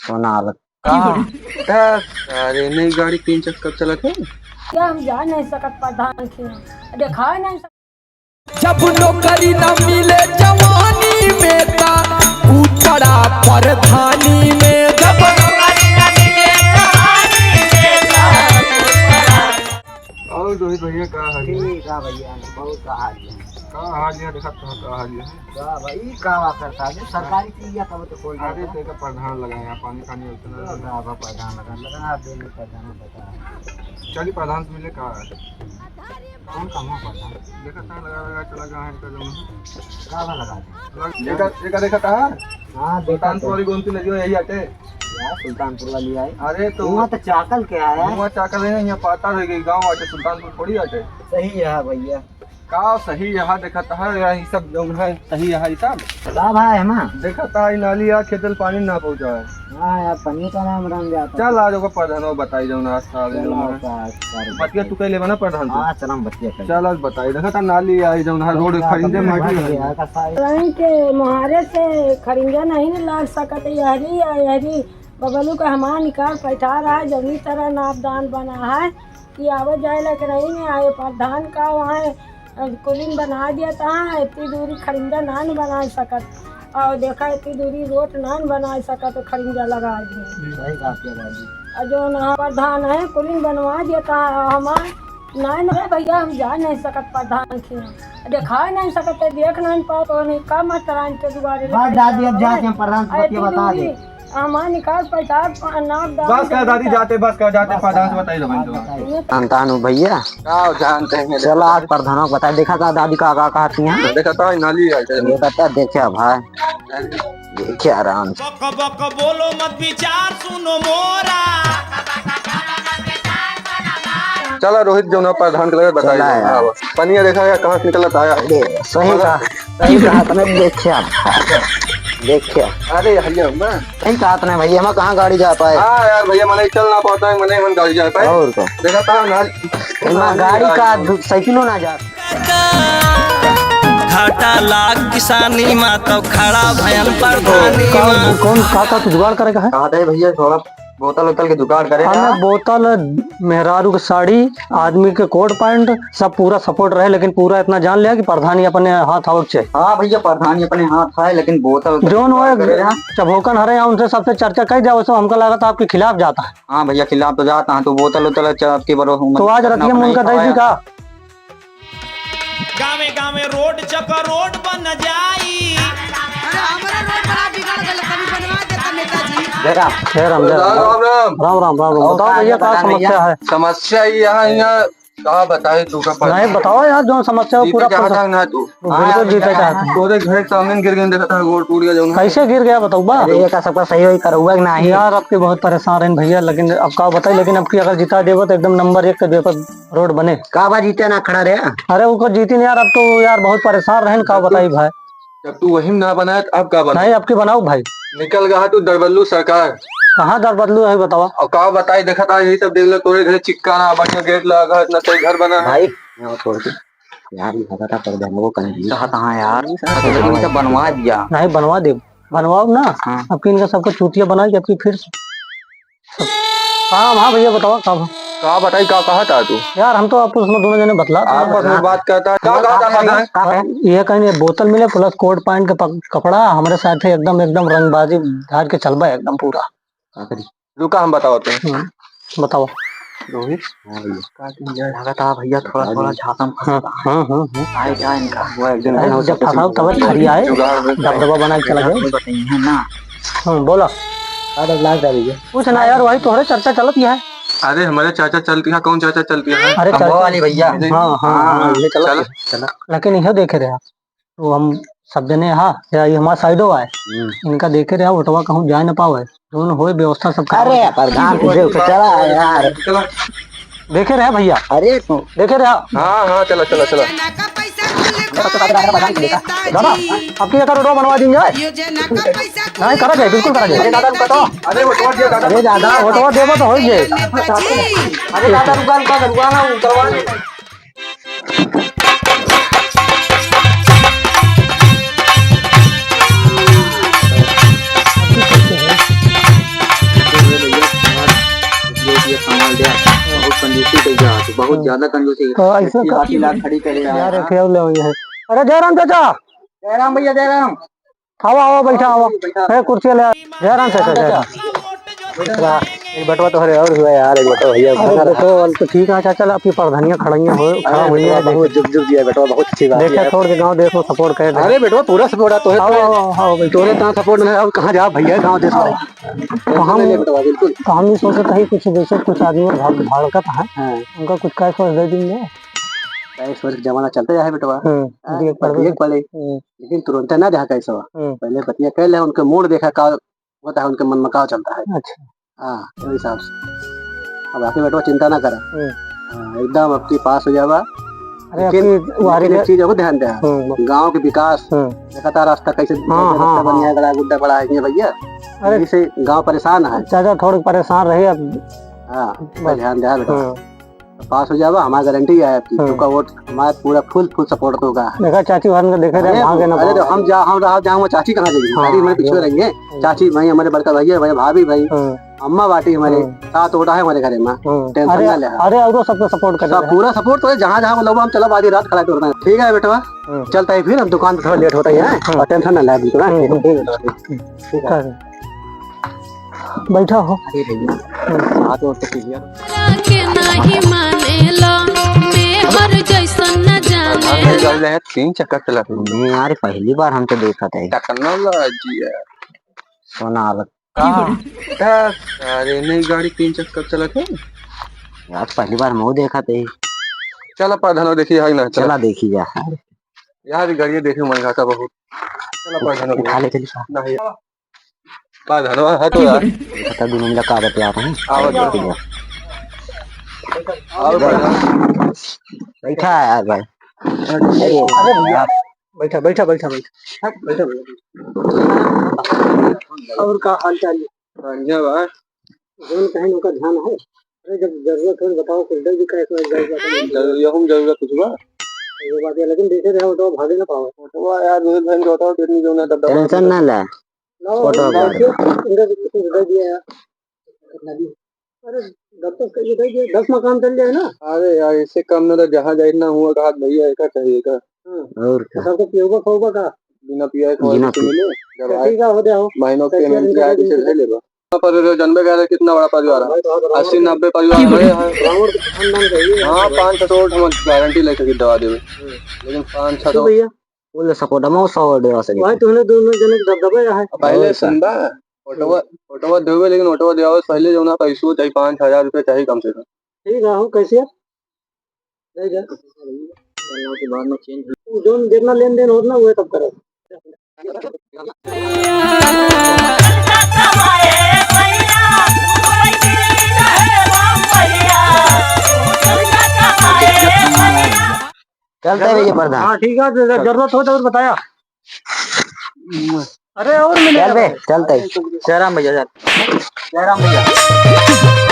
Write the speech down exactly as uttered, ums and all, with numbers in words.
सोनार। का? का? अरे नहीं, गाड़ी तीन चक्का चलत है। का हम जा नहीं सकत प्रधान के यहाँ? देखा नहीं सकत। जब नौकरी न मिले जवानी में ता, ऊ पड़ा प्रधानी में। जब नौकरी न मिले जवानी में ता, ऊ पड़ा। और रोहित भैया, का हाल है? ठीक है भैया, बहुत का हाल है। का हाल है? देखा तो का हाल है? का भाई, का बात करता है? सरकारी चीज या तब तो खोल अरे, देता। तो एक प्रधान लगा यहाँ, पानी, पानी उतना तो नहीं। का बा प्रधान लगा, लगा, आप देंगे प्रधान बता। चलिए, प्रधान से मिले, का है? कौन काम है प्रधान? देखा था, लगा, लगा, चला गया है इनका जमीन। का बा लगा दे? लग-, एक, एक देखा था? हाँ, देखा सुल्तानपुर तो। वाली गोमती नदी यही आटे। यार, सुल्तानपुर वाली आई। अरे, तो वहाँ तो चाकल के आया है। वहाँ चाकल है, यहाँ पाता रह गई, गाँव आटे, सुल्तानपुर थोड़ी आटे। सही है भैया। का सही यहाँ देखत है, यही सब जौन है, सही यहाँ ई सब। का भाई है माँ? देखत है, ई नाली आ खेतल पानी ना पहुँचा है। हाँ यार, पानी का नाम राम जाता। चल, आज ओकर प्रधान बताई जौन आज सारे चल, जौन है। आज, आज, आज बतिया तू कह लेबा ना प्रधान से। हाँ, चल, हम बतिया कर। चल, आज बताई। देखत है, नाली आई जौन है, रोड खरीदे माटी है। लाइन के मुहारे से खरिंजा नहीं न लाग सकत, यहरी, यहरी बबलू का हमार निकाल पैठा रहा है, जौनी तरह नापदान बना है। कि आवे जाए लायक नहीं है, आए प्रधान का वहाँ, अ, कुलिन बना दिया था, इतनी दूरी खरिंजा नान बना सकत। और देखा, इतनी दूरी रोड नान बना सकत, खरिंजा लगा दिए। सही बात है दादी। और जो ना प्रधान है, कुलिन बनवा दिया था, हमार नान है भैया, हम जा नहीं सकत प्रधान के यहाँ। देखा नहीं सकत, देख नहीं पाओ, तो नहीं का माता रानी के दुआरे बस लगा दादी, अब जाके हम प्रधान से अरे, बतिया इतनी बता दूरी दे। हमार निकाल पैसा, नाप दाम बस कर दादी, देता। जाते, बस कर जाते, बस प्रधान से कर। बताई दो, हाँ, बहन, बताइए। जानता हूँ भैया। का जानते हैं? चला आज प्रधानों को बताए, देखा था दादी का, का कहती हैं? देखा था, नाली आई। ये कहता, देखा भाई, देखा आराम से। बक बक बोलो मत, विचार सुनो मोरा। चला रोहित, जो ना प्रधान के लगे बताई चला दो। यार। हाँ, बस। पनिया देखा है, कहाँ से निकलता है? अरे, सही मगर कहा, सही कहा तने, देखा। देखिया। अरे भैया, मैं सही कहत नहीं भैया, मैं कहाँ गाड़ी जा पाए? हाँ यार भैया, मने चल ना पाता है, मने मन गाड़ी जा पाए। और का? देखा था ना। इमा गाड़ी का दु-, साइकिलो ना जा। घाटा लाग किसानी मा, तब खड़ा भयन प्रधानी का, मा। कौन, का, का तू जुगाड़ करेगा है? कहा था भैया, थोड़ा बोतल उतल के जुगाड़ करे हाँ, ना। मैं बोतल, मेहरारू के साड़ी, आदमी के कोट पैंट, सब पूरा सपोर्ट रहे, लेकिन पूरा इतना जान लिया कि प्रधानी अपने हाथ आवक चाहे। हाँ भैया, प्रधानी अपने हाथ है, लेकिन बोतल उतल जौन जुगाड़ वो करे ना। चभोकन हरे हैं, उनसे सबसे चर्चा कई जाओ, सब हमका लागत आपके खिलाफ जाता है। हाँ भैया, खिलाफ तो जाता है, तो बोतल उतल च-, आपके बरो-, तो आज मतलब, रतिया में अपना उनका ही दे दी खवाया। का? गावे गावे रोड चक रोड बन जाई। अरे, हमरे रोड बड़ा बिगड़ गल, कभी बनवा देता नेताजी। जय राम। जय राम, जय राम। राम, राम, राम। राम, राम, राम, राम। और बताओ का भैया, का बताएं समस्या भैया? है? समस्या ही यहाँ, यहाँ का बताए तू का पता? नहीं, बताओ यार, जो समस्या हो जीते पूरा चाहता पूरा। है ना तू? बिल्कुल हाँ, जीते चाहते हैं। तोरे घर सामने गिर गए, देखा था, रोड टूट गया जो। कैसे गिर गया बताओ बा? अरे, ये का सबका सही होई, करुआ कि नहीं? यार, अब के बहुत परेशान हैं भैया, लेकिन अब का बताई, लेकिन अब की अगर जिता देबो तो एकदम नंबर एक के पेपर रोड बने। का बा जीते ना खड़ा रहे? अरे ओकर जीती नहीं यार, अब तो यार बहुत परेशान रहन, का जब तू, बताई भाई। जब तू वही ना बनाए तो अब का बनाए? नहीं, अब की बनाओ भाई। निकल गया तू दरबल्लू सरकार। कहाँ दरबल्लू है बतावा? और का बताई, देखा था यही सब देख ले, तोरे घर चिक्का ना, बढ़िया गेट लगा, इतना सही घर बना है। भाई, यहाँ छोड़ के। यार, ये लगा था पर बहन वो कहीं नहीं। कहा कहाँ यार? अरे इनका बनवा दिया। नहीं, बनवा दे, बनवाओ ना। हाँ। अब की इनका सबका चूतिया बनाई, जबकि फिर से काम, हाँ भैया, बताओ, काम। का बताई, का कहा था तू? यार, हम तो आपस में दोनों जने बतला आपस में बात करता है। का कहा था, प्रधान? ये कहीं ये बोतल मिले, प्लस कोट पैंट के पक-, कपड़ा, हमारे साथ है एकदम, एकदम रंगबाजी झाड़ के चलबा एकदम पूरा। का करी? रुका, हम बतावत हैं। हम्म, बताओ। रोहित? हाँ भैया। का तुम यार लगा था भैया, थोड़ा, थोड़ा झांसा में फंसा था। हाँ, हाँ, हाँ। आए क्या इनका? वो एक दिन अरे, जब फंसाओ तब फरियाए, जुगाड़ हो जाए। दबदबा बना के चला जाए। बताइए ना। हाँ, बोला। अरे, लाग जा भैया। कुछ ना यार, वही तोहरे चर्चा चलत ही है। अरे, हमारे चाचा चलती है, कौन चाचा चलती है? अरे, अम्बा चर्चा वाली भैया। हाँ, हाँ, हाँ, हाँ, ये चला। चला। लेकिन यह देखे रहे आप। तो हम सब जने, हाँ, या ये हमारा साइडो आए। हम्म। इनका देखे रहे, वोटवा कहूँ जाए न पावे। जौन होए व्यवस्था सब करा। अरे, प्रधान तुझे उसे चला यार। देखे रहे भैया। अरे, तू देखे रहे। हाँ, हाँ, चला, चला, चला। दादा, अब की एकर रोडवा बनवा दीन जाए। नहीं, करा जाए, बिल्कुल करा जाए। अरे दादा, रुका तो। अरे, वोटवा दिया, दादा। अरे दादा, वोटवा देबो तो हो जाए। अरे दादा, रुका, रुका, रुका ना, उतरवा दे। ठीक है, जा, तू बहुत हाँ। ज्यादा कंजूसी। तो ऐसे इतनी कर हाथी लात खड़ी करे यार, यार, हाँ। एक ठे और ले आई है। अरे जयराम चाचा। जयराम भैया, जयराम। आवा, आवा, बैठा, आवा। बैठा। ए, कुर्सी ले आ। जयराम चाचा, जयराम। बैठा। एक बटवा तोहरे और हुआ यार, एक बटवा भैया। अरे, बटवा वाला तो ठीक है चाचा, आपकी प्रधानिया खड़ाइयाँ हो, खड़ा अरे, हुई है, बहुत देखे। जुग जुग जिया बेटवा, बहुत अच्छी बात देखे है। छोड़ के गाँव देश में support करे। अरे बेटवा, पूरा support है, तोहरे आओ, आओ, आओ, बैठो। तोहरे इतना support नहीं है, और कहाँ जा भैया, गाँव देश में। तो हम, ले बेटवा, बिल्कुल। तो हम ही सोचत है कुछ जैसे कुछ आदमी भाग, भड़कत है, हाँ। उनका कुछ cash वैश दे देंगे। Cash वैश के जमाना चलते जाए बेटवा। हम्म, हाँ, देख पड़बे। देख पड़े। हम्म। लेकिन तुरंत ना देखा कैसे हुआ। हम्म। पहले बतिया कर ले, उनके mood देखा का होता है, उनके मन में का चलता है। अच्छा। हाँ, वही हिसाब से। अब आके बेटवा चिंता ना करा। हम्म। हाँ, एकदम आपकी पास हो जावा। अरे, लेकिन, आपकी वारी लेकिन एक के चीज को ध्यान दे। हम्म। गाँव के विकास, हम्म। देखा था रास्ता कैसे, हाँ, कैसे हाँ, रास्ता बन हाँ। गया, गड़ा गुड्डा पड़ा है, ये भैया। अरे, इसी से गाँव परेशान है। चाचा थोड़े परेशान रहे अब। हाँ, बस। ध्यान दे बेटा। हम्म। पास हो जावा, हमारी गारंटी है आपकी। हम्म। तुमका वोट हमारा पूरा full, full support होगा। देखा चाची, वहाँ देखे रहे, अरे, वहाँ के ना अरे, तो पावा। हम जा, हम रहा, जहाँ वो चाची कहाँ जाएगी? हाँ, चाची हमारे पीछे जो रहेंगे। हम्म। चाची भाई, हमारे बड़का भैया भाई, भाभी भाई, हम्म। अम्मा बाटी हमारे, हम्म। साथ वोट है हमारे घरे में। हम्म। Tension अरे, ना ले। अरे, औरो सबको support कर सब रहे हैं। पूरा support तो है, जहाँ, जहाँ वो लोग हम चला आधी रात खड़ा करना है। ठीक है बेटवा, हम्म। चलता है फिर, हम दुकान पे थोड़ा late होता ही है, हम्म। और tension ना ले बिल्कुल, हाँ? हम्म, हम्म। ठीक है। ठीक है। बैठा हो। अरे भैया, हाथ और तो पीलिया। के नाही मानेला, मेहर जैसन न जाने। घर में चल रहे हैं, तीन चक्कर चला रहे हैं। नहीं यार, पहली बार हम तो देखा था। टेक्नोलॉजी है। सोना अलग। का? का? अरे नहीं, गाड़ी तीन चक्कर चलत है। यार, पहली बार हम वो देखा था। चला, पा धनो देखी है ना, चला। चला देखी जा। यार, गाड़ी देखे मन खाता बहुत। चला, पा धनो उठा ले, चली। नहीं। बा धनवा है तो यार। पता दुनो मिला का बतिया रहे हैं। आवत बा। और बा। बैठा है यार भाई। अरे यार। बैठा, बैठा, बैठा, बैठा। बैठा, बैठा। और का हाल चाल है? बढ़िया बा। जौन कहीं उनका ध्यान है। अरे जब जरूरत हो तो बताओ, कुछ दे भी कहे तो एक बार बताओ। जरूर, यहू में जरूरत कुछ बा? ये बात है, लेकिन देखे रहे हो तो भागे ना पाओ। फोटो यार, रोहित भाई को बताओ, कितनी जो ना दबदबा। Tension ना ले। लाओ, फोटो देखिए, इनका भी कुछ दे दिया यार। कितना भी। अरे, दस तक ये दे दिया, दस मकान चल जाए ना। अरे यार, इससे कम में तो जहाँ जाए ना हुआ, कहा भैया, एका चाहिए का? हाँ। और का? तो सबको पियोगा, खाओगा का? बिना पिया खाओ बिना कुछ पिए। मिले? जब तो आए, ठीक है, हो जाओ। महीनों के तो payment क्या आए, तो ले लेगा। पर जो जनबे कह रहे, कितना बड़ा परिवार है। हाँ, भाई, तो हाँ, अस्सी नब्बे परिवार बड़े हैं। रावण को खानदान चाहिए। हाँ, पाँच छः सौ हम गारंटी लेके दवा देवे। हम्म। लेकिन पाँच छः सौ भैया। Full support, हम सौ देवा से भाई, नीचे। तूने दोनों जने के दबदबा रहा है। पहले और सुन बा, हम्म। फोटोवा, फोटोवा देवे, लेकिन फोटोवा देवा से पहले जो ना पैसो चाहिए, पाँच हजार रुपये चाहिए कम से कम। ठीक है, हम कैसे? नहीं जा। बाद में change। तू जो जितना लेन देन होत ना, वो तब करो। चलते भैया प्रधान। हाँ, ठीक है, अगर जरूरत हो तो और बताया। अरे, और मिले चल बे, चलते। जयराम भैया, जय-, जयराम भैया।